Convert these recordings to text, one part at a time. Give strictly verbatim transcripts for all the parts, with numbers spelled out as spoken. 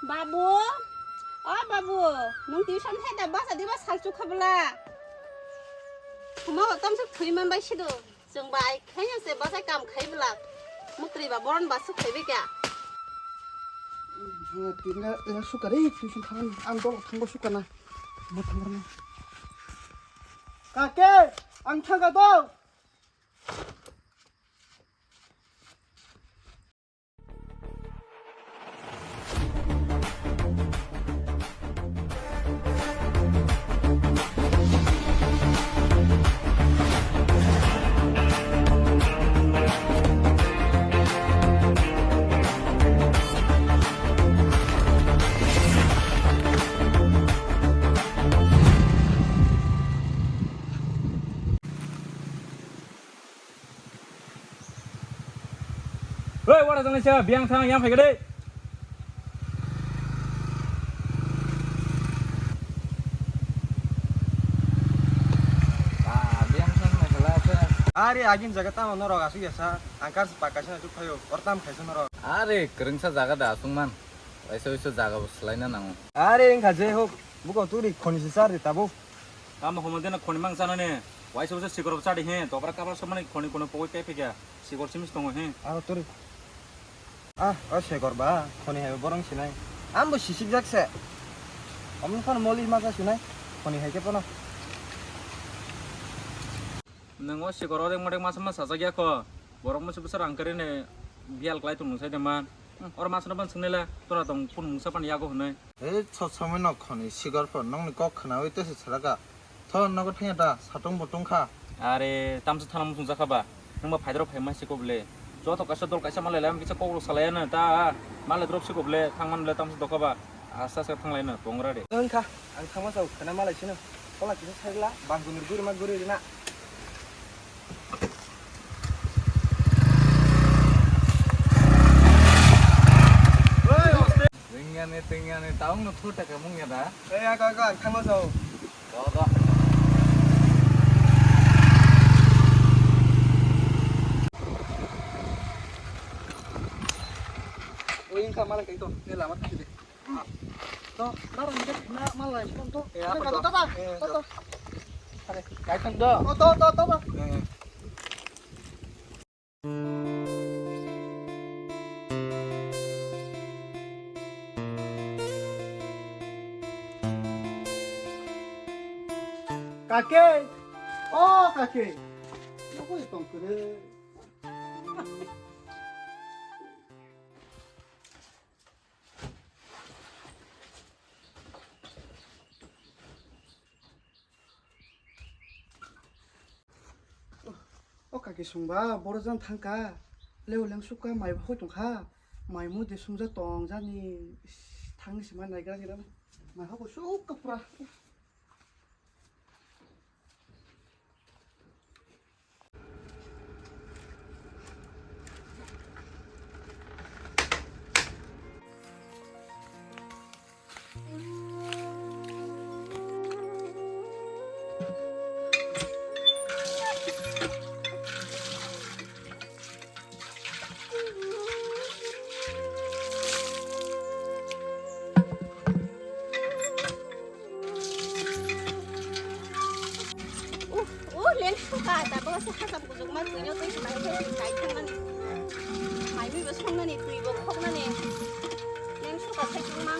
Babu, o babu, nwng tuition hai da basa diba salchuk khabla. Thuma bo tamsuk thwi man bai sido. Chwng bai khaiya se basa kam khai bla. Mukri ba boron ba suk khai bikya. Tinga ya sukari tuition thang ang dol thang bo sukana. Ma thang na. Kake, ang thang ka do. Hei, wara jangnai sa, biyang thang, yang phaikade. Are, agin jaga tamo norok asuk yasa, angkar pakkaisa asuk phaio, or tam khaisa norok. Are, kwrwngsa jaga da asuk man, waisa waisa jaga bo swlaina nango. Are, wngkha je hok, buko turi khoni se sar de tabuk. Tamo homo dena khoni mang chanani, waisa waisa sikor bo chadi he, tobra kabar somani khoni kono pogoi kai phikya, sikor simis tongo he. Aro turi. Ah, o sekor ba, khoni hai borong sinai. Ambo sisik jak se. Omni phano moli masa sinai, khoni hai khe phano. Nwng o sikor odek modek masa masa sajak ya kho. Borok musu bwsa rang kari ne biyal klai tong nwng sai de man. Hmm, oro masa no ban swngnai la, tora tong phun mungsa pan yago hwnwi. Ei, sot samui nok khoni sikor phano nokni kok khnaui tesa salaka. Thon nogo thangya da, satung butung kha. Are, tamsa thana muchung jakha ba. Nwng ba phaidrok phaima siko bole. Joto kaisa dol kaisa malai lai, kisa kok rok salai ano ta. Malai drop siko bole, thang man bole tamsa dokha ba. Asta asta thang lai no, tongra de. Wng kha, ang thangma sao khana malai sino. Kola kisa saigla, bang gunur guri ma guri rina. Ringyani, tingyani, taung no thuta ka mungya da. Ei, ako, ako, ang thangma sao. Do, do. Oi, wngkha malai kai to. Ei, lama thang de. To, naro hingke na malai to. Ei, apa to? To, to, to. Are, kai thang do. To, to, to, to, ba. Eh. Kake, o kake, nokoi tong kere. O kaki sungba, boro jang thangka, leo leng sukha, mai hoi tongkha, mai mui de sungja tong jani, is, thangni sima naigra gira, mai hoko sukha pura. Uh, uh, leng suka, tabuk se hakam kuchukma twino twi se bai khe kai thangmani. Mai mui bo songnani, twi bo khoknani. Leng suka sai thangma.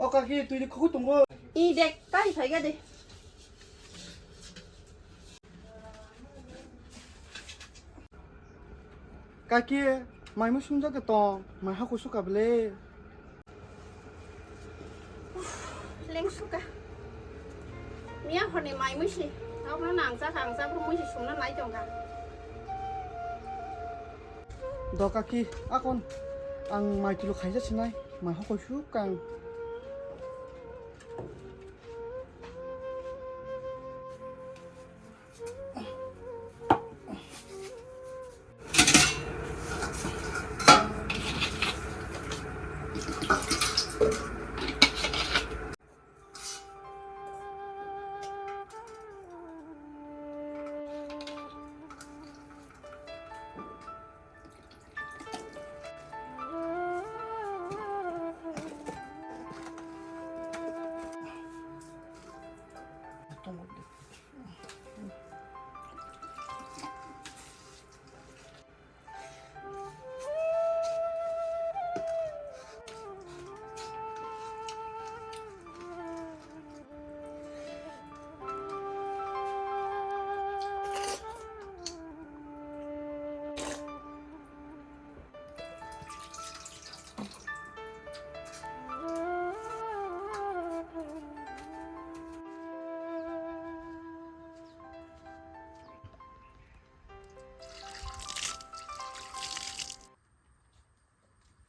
O kaki, twi ni khukui tongo. I de, kari phai ga de. Kaki, mai mui sumjak de tong, mai haku suka bele. Leng suka. Miya horni mai mui si. Abono nangchak ang chak muisi sumna nai tongkha. Do kaki, akon ang mai tulo khaisa sinai, mai hokoi suk kang.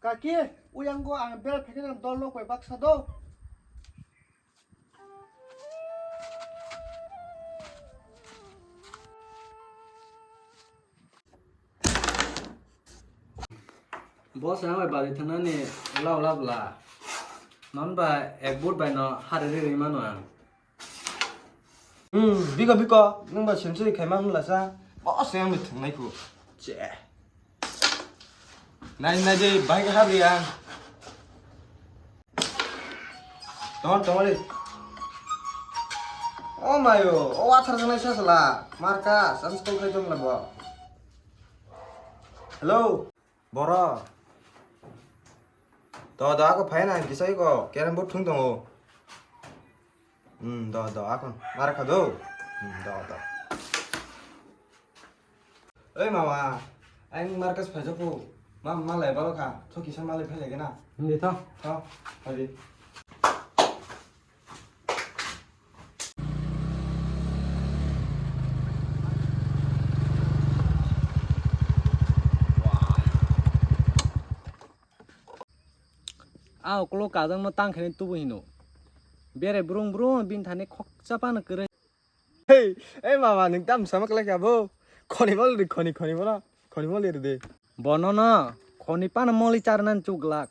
Kaki, uyango ang bera phekena dol nok bai baksa do. Boss, ang bai bari thangnani ula ula bla. Non ba ek boot bai no hari ri ri mano ang. Hmm, biko biko, nung ba sensori khaima hwnla sa. Boss, ang bai thangnai khu. Che. Nai nai de, bai ka habri ang. Tong tong le. Oh mayo, o athar janai sa sala. Marka, sans kol khai tong labo. Hello. Boro. Do do ako phai na kisai ko carrom board thung tongo. Hmm, do do ako. Marka do. Hmm, do do. Oi mama, ang Marcus phai jokho. Ma malai balo kha. Tho kisa malai phai lagi na. Hindi to. Tho. Hadi. A ukulok kajangma tang khainai tubu hino. Bere brung brung bini thani khokcha phano kwrwi. Hey, ei mama, nwng tam sama kwlai kha bo? Khoni mol ri, khoni, khoni mol, khoni mol ri de. Bono no, khoni phano moli charnan chuglak.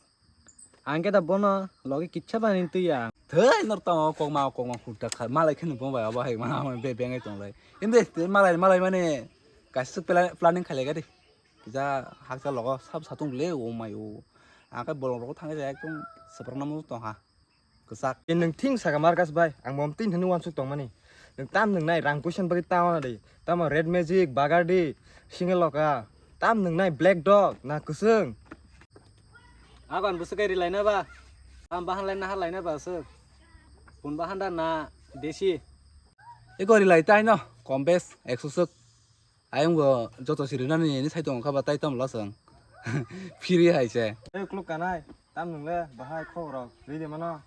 Ang khe da bono logi kicha bani tuya. Thei, nor tamo kokma, kokma hutta kha. Malai kheno bo bai abo hai ma, ma be bengai tonglai. Inde, te malai, malai mane kaisa pla-, planning khailai gari. Kisa haksa logo sab satung le o mai o. Ang khe bolong rogo thangwi ekdom swprak namo tongha. Kwchak. E nwng thing saka Marcus bai, ang bo tini thani uansuk tongmani. Nwng tam nwngnai rang puisa ni bagwi ta wana di. Tamo Red Magic, Bagardi, Single Loka, tam nwngnai Black Dog, na kwchwng. Aban bwswk kai rilai na ba? Tam bahan lai na halai na ba swk? Bun bahan da na desi? Eko rilai tai no, kom bes ekso swk. Ayang bo joto siri nani ni sai tongo kha ba tai tamo lasong. Phiri hai se. Ei ukulok kanai, tam nwngle bahai khok rok ri de mano.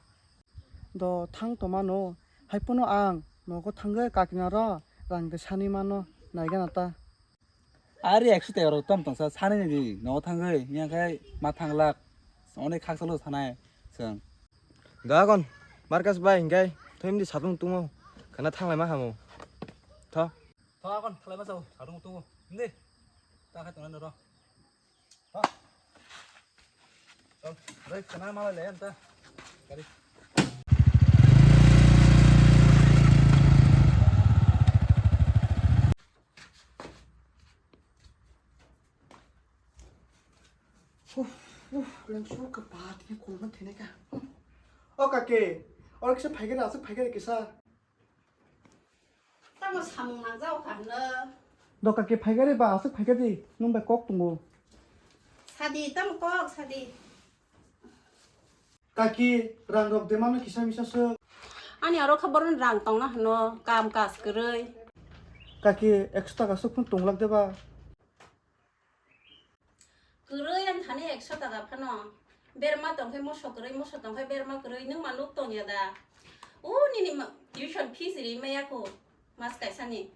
Do thang to mano, hai pono ang nogo thangwi kakina ro rang de sani mano, naigana ta. Ari ekso tei rok tom tongsa sani ni di, nogo thangwi, yang khai ma thanglak, onek khaksa lo sanai, song. Dagon, Marcus bai, hingkai, thoim di satung tumo, kana thanglai ma hamo. Tho. Tho, akon thalai ma chao, sarung tu. Hindi. Ta khai tongna noro. Tho. Chal, rei, kana malai le anta. Gari. Uf, uf, lengsu ka ba tini kolma tene ka. O kake, oro kisa phaikari, aswk phaikari kisa. Tamo samung nangjao kha hwnwi. Do kaki phaikari ba aswk phaikari nwng bai kok tongo. Sadi tamo kok sadi. Kaki rang rok de mano kisa misa swk. Ani aro kha boron rang tongna hwno kam kaj kwrwi. Kaki ekso taka swk phun tonglak de ba. Kwrwi ang thani ekso taka phano. Berma tongkhe moso kwrwi, moso tongkhe berma kwrwi, nwng ma nuk tongya da? O nini ma-, tuition fees ri maya kho. Mas kaisani.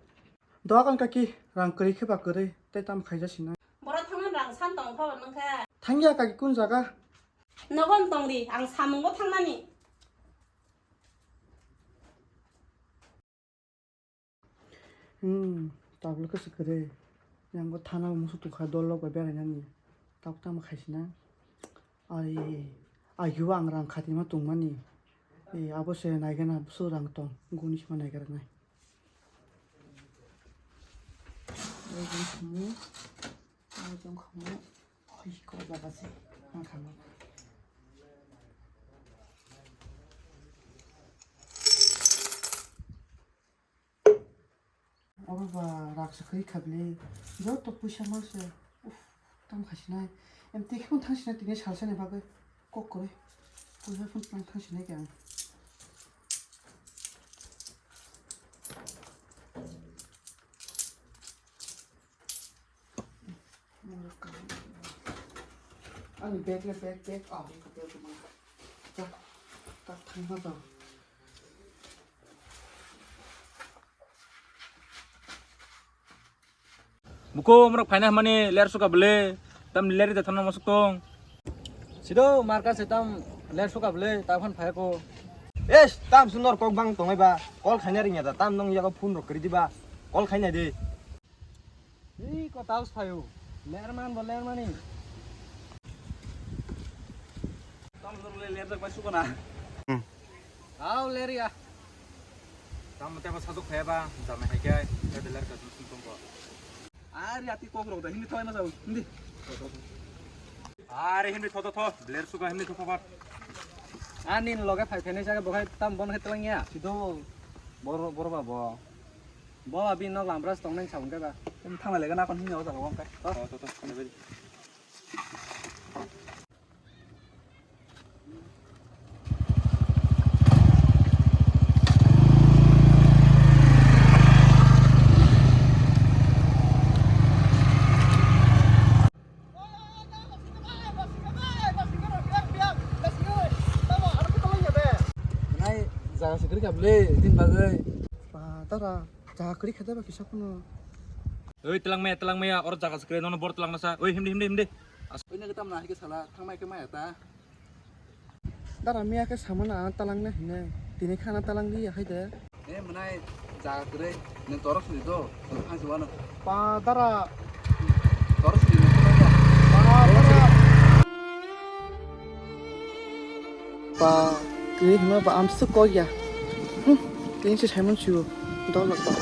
Dogan kaki, rang kwrwi khe ba kwrwi, tei tamo khaijak sinai. Borok thangna rang san tong kho nang khe. Thangya kaki kun jaga? Nogon tongdi, ang samungo thangnani. Hmm, tabuk khe se kwrwi. Yang bo thana musu tukha dol rok bai berainani. Tabuk tamo khaisina. Ai, ai, ang rang khatima tongmani. Ei, abo se naigana busu rang tong. Guni sima naigra nai. Ai, guni sima. Ang tong khamu, hoi ko jaga se, ang khamu. Oro ba raksa khri khable, joto puisa ma se, uff, tam khasinai, em te khun thangsinai tini salsa ni bagwi, kok kore, puisa phun tang thangsinai khe ang. Ani bag le bag, bag. Ah, ini bag mana? Tak, tak, thangma to. Buko, omrok phaina hwnmani ler suka bwle, tam ler da thangna masuk tong. Sido marka se tam ler suka bwle, ta phone phaya ko. Eish, tam sundor kok bang tongai ba, call khaina ringya da, tam nong yago phone rok kri diba, call khaina de. Ei, ko taus phayo. Lerman bo lermani. Tam dor le lerjak bai sukona. Hmm. Au ler ya. Tam te ba sajok phaya ba, jama hai kai, ka de ler ka sung sung ko. Ari ati kok rok da, hindi thoi ma jao, hindi. Are himni tho tho tho, bler suka himni tho tho bat. Ani loge phai phainai jaga bokhai tam bon khai tlang ya. Sido bor bor ba bo. Bo abi nok lambras tong nang sabung kai ba. Em thang le ga na kon himni o jaga bong kai. Tho tho tho. Nai jaga se kwrwi kha bwle, din bagwi. Ba, dara, jaga kwrwi kha de ba kisa phano. Oi, twlang maya, twlang maya, oro jaga se kwrwi, nono bor twlang nasa. Oi, himdi, himdi, himdi. As- Oi, nang tam na hai khe sala, thang mai khe maya ta. Dara miya khe samano ang talang na hinai. Tini khana talang di hai de. E mwnai jaga kwrwi, nwng torok sini do, nwng phang si wano. Pa dara. Torok sini nwng torok. Pa dara. Pa, tini hima ba am suk ko ya. Hmm, tini se Simon chu. Dol lak ba.